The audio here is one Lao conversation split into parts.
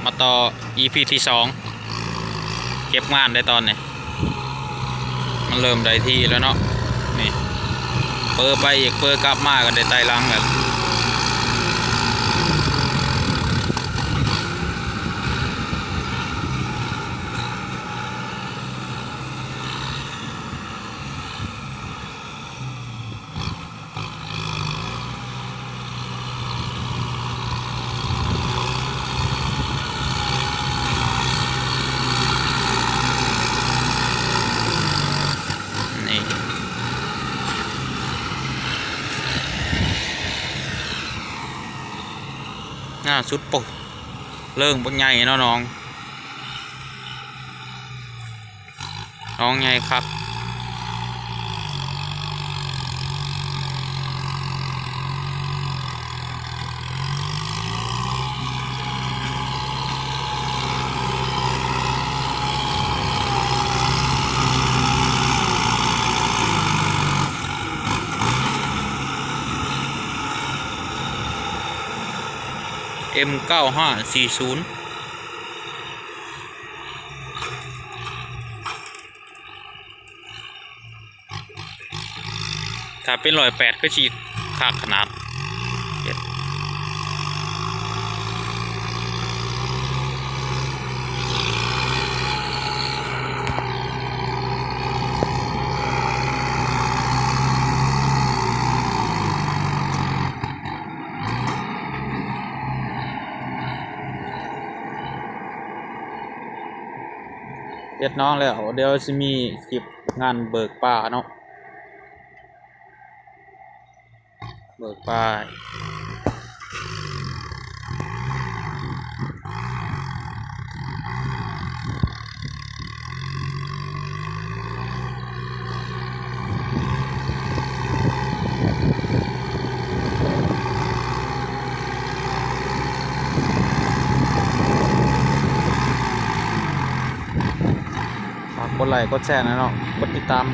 ມາຕໍ່ ອີພີ ທີສອງ ເກັບງານໄດ້ຕອນນີ້ ມັນເລີ່ມໄດ້ທີ່ແລ້ວເນາະ. ນີ້ ເປີໄປອີກ ເປີກັບມາກໍໄດ້ໄຕ່ຫຼັງແລ້ວ. ນີ້ ໜ້າສຸດ ໂປ ເລິ້ງບັກໃຫຍ່ເນາະ ໜອງ. ນ້ອງໃຫຍ່ຄັກ. ເອັມເກົ້າຫ້າສີ່ສູນ ຖ້າເປັນຮ້ອຍແປດ ຄືຊິຄັກຂະໜາດ. ເຮັດໜອງແລ້ວ ດຽວຊິມີຄລິບງານເບີກປ່າເນາະ ເບີກປ່າ. ຝາກກົດໄລ້ກົດແຊແດ່ເນາະ ກົດຕິດຕາມ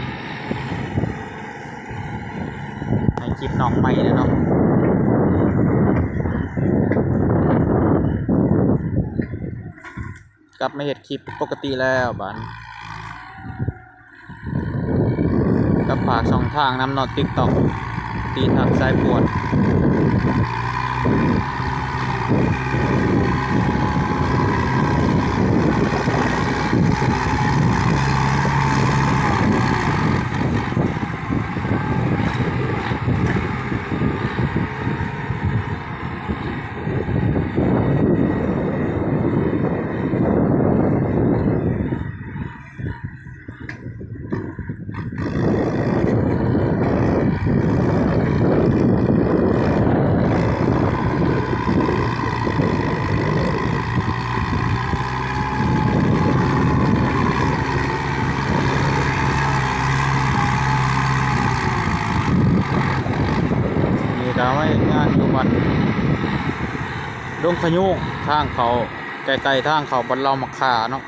ໃຫ້ຄລິບນ້ອງໃໝ່ແດ່ເນາະ. ກັບມາເຮັດຄລິບປົກກະຕິແລ້ວບາດນີ້ ກັບຝາກຊ່ອງທາງນຳເນາະ ຕິກຕັອກ ຕີທັກສາຍປວດ. ນີ້ກໍມາເຮັດງານຢູ່ວັດດົງຂະໂຍງ ທາງເຂົ້າ ໃກ້ໆທາງເຂົ້າວັດເຫຼົ່າໝາກຂາເນາະ. ເ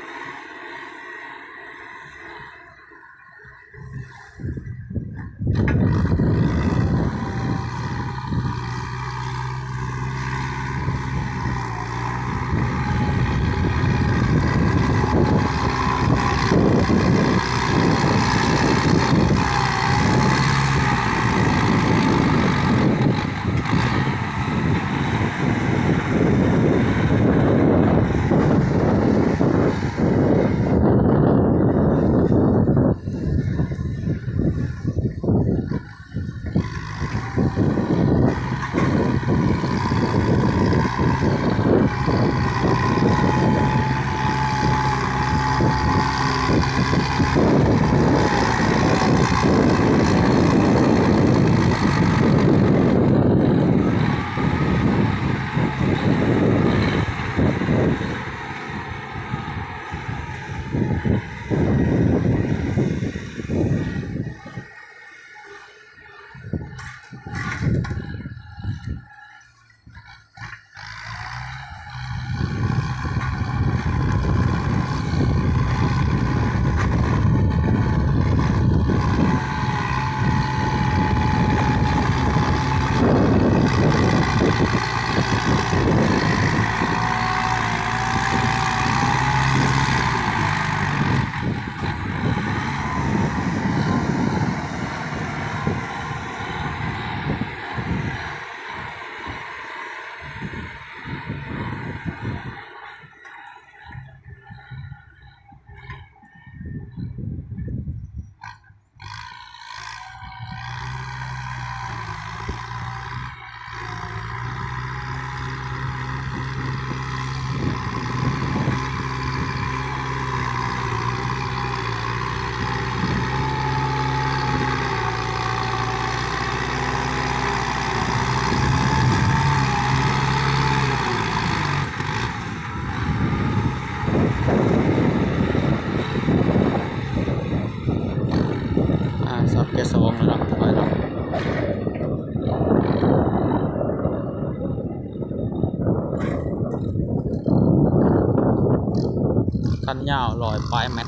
ຄັນຍາວຮ້ອຍປາຍແມັດ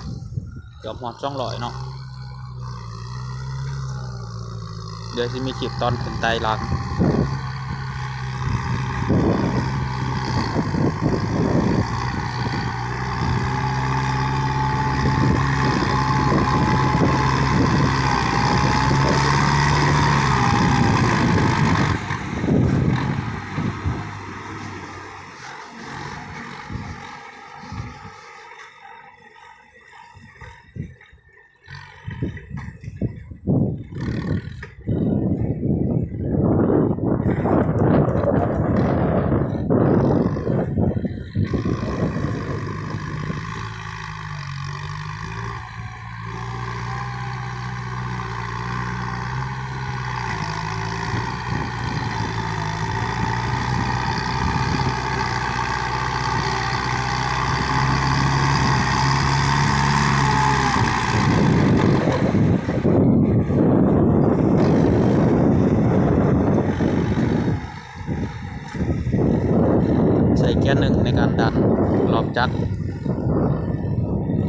ເກືອບຮອດສອງຮ້ອຍເນາະ. ດຽວຊິມີຄລິບຕອນຂຶ້ນໄຕ່ຫຼັງ. ໃຊ້ເກຍໜຶ່ງໃນການດັນລອບຈັກ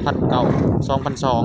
ພັນເກົ້າ ສອງພັນສອງ.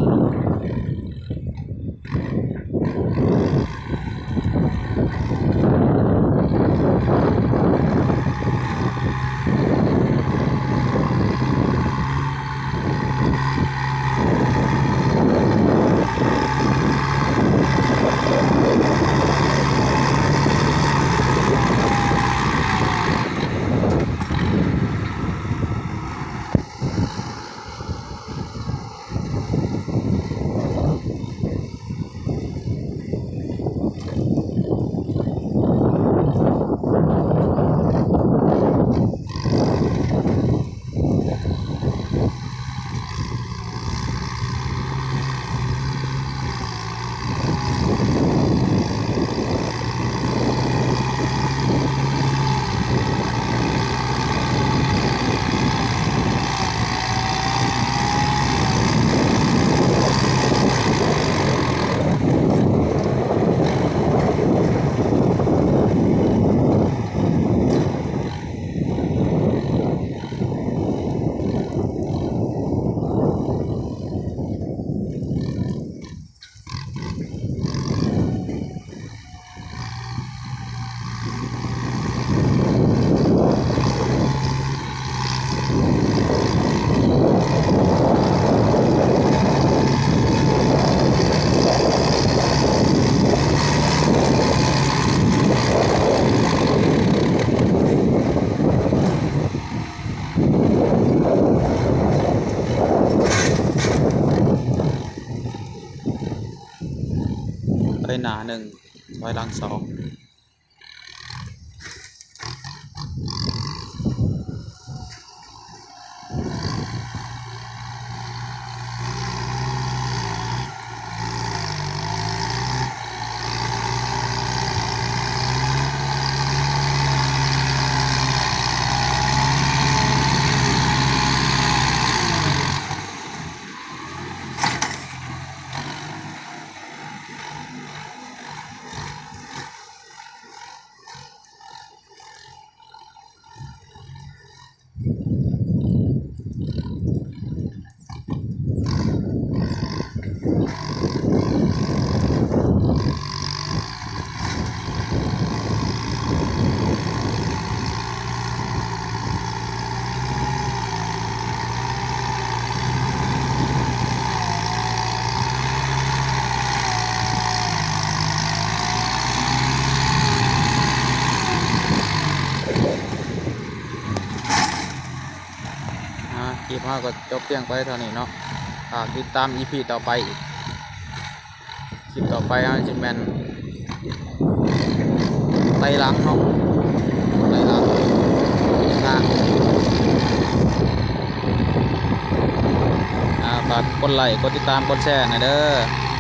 ໄປໜ້າໜຶ່ງ ຖອຍຫຼັງສອງ. ອ່າ ຄລິບເຮົາກໍຈົບພຽງໄປເທົ່ານີ້ເນາະ. ຝາກຕິດຕາມອີພີຕໍ່ໄປອີກ. ຄລິບຕໍ່ໄປເຮົາຊິແມ່ນໄຕ່ຫຼັງເນາະ ໄຕ່ຫຼັງນະ. ອ່າ ຝາກກົດໄລ ກົດຕິດຕາມ ກົດແຊໃຫ້ເດີ.